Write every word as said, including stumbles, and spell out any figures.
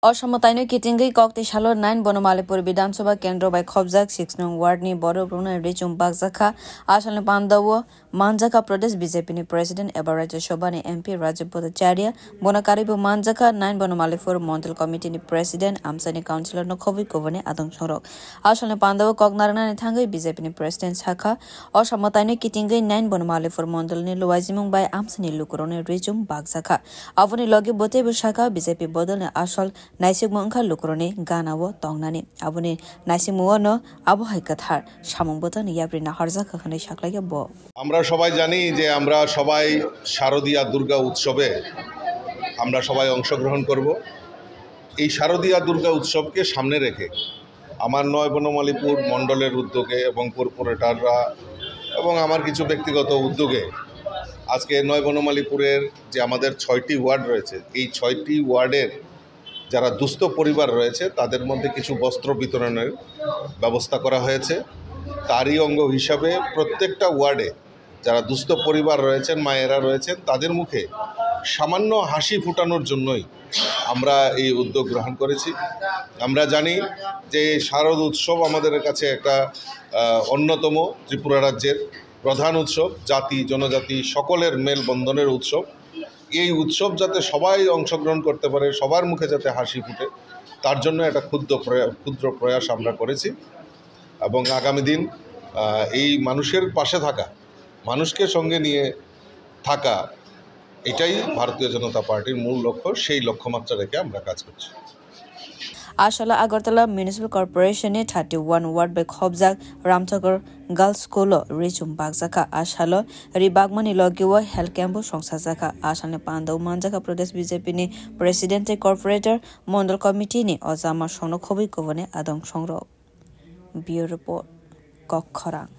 Osomo taino kitingwi kok tei salo nine Bonomalipur Bidhan Sabha Kendro bai khobjak six nong ward ni borok rokno richum bakjakha. Asalni pandao manjakha Pradesh B J P ni President eba Rajya Sabha ni M P Rajib Bhattacharya, bono karwibo manjakha nine Bonomalipur Mondol Committee ni President, amchaini councillor no khobwi kubuni adong songrok. Asalni pandao kok narwknani thangwi B J P ni President sakha, osomo taino kitingwi nine Bonomalipur Mondol ni luaijimung bai amchaini lukurokni richum bakjakha. Aboni logi bwtwibo sakha, B J P bodolni asol naisikmung wngkha lukurokni ganao tongnani. Aboni naisikmungo no abo hai kwthar samung bwtangni yapri naharjakha hwnwi saklaikha bo. আমরা সবাই জানি যে আমরা সবাই শারদীয়া দুর্গা উৎসবে আমরা সবাই অংশগ্রহণ করব। এই শারদীয়া দুর্গা উৎসবকে সামনে রেখে আমার নয় বনমালীপুর মণ্ডলের উদ্যোগে এবং কর্পোরেটররা এবং আমার কিছু ব্যক্তিগত উদ্যোগে আজকে নয় বনমালীপুরের যে আমাদের ছয়টি ওয়ার্ড রয়েছে, এই ছয়টি ওয়ার্ডের যারা দুস্থ পরিবার রয়েছে, তাদের মধ্যে কিছু বস্ত্র বিতরণের ব্যবস্থা করা হয়েছে। তারই অঙ্গ হিসাবে প্রত্যেকটা ওয়ার্ডে যারা দুস্থ পরিবার রয়েছেন, মায়েরা রয়েছেন, তাদের মুখে সামান্য হাসি ফোটানোর জন্যই আমরা এই উদ্যোগ গ্রহণ করেছি। আমরা জানি যে এই শারদ উৎসব আমাদের কাছে একটা, আহ, অন্যতম ত্রিপুরা রাজ্যের প্রধান উৎসব, জাতি, জনজাতি সকলের মেলবন্ধনের উৎসব। এই উৎসব যাতে সবাই অংশগ্রহণ করতে পারে, সবার মুখে যাতে হাসি ফুটে, তার জন্য একটা ক্ষুদ্র প্রয়া-, ক্ষুদ্র প্রয়াস আমরা করেছি। এবং আগামী দিন, আহ, এই মানুষের পাশে থাকা, মানুষকে সঙ্গে নিয়ে থাকা, এটাই ভারতীয় জনতা পার্টির মূল লক্ষ্য। সেই লক্ষ্যমাত্রা রেখে আমরা কাজ করছি। Asalo Agartala Municipal Corporation ni thirty one ward bai khobjak Ramthakur Girls School o richum bakjakha. Asalo ri bakmani logi o health camp bo songsajakha. Asalni pandao manjakha Pradesh B J P ni President tei Corporator, Mondol Committee ni ojama songno khobwi kubuni adong songrok. Bureau Report, Kokkhorang.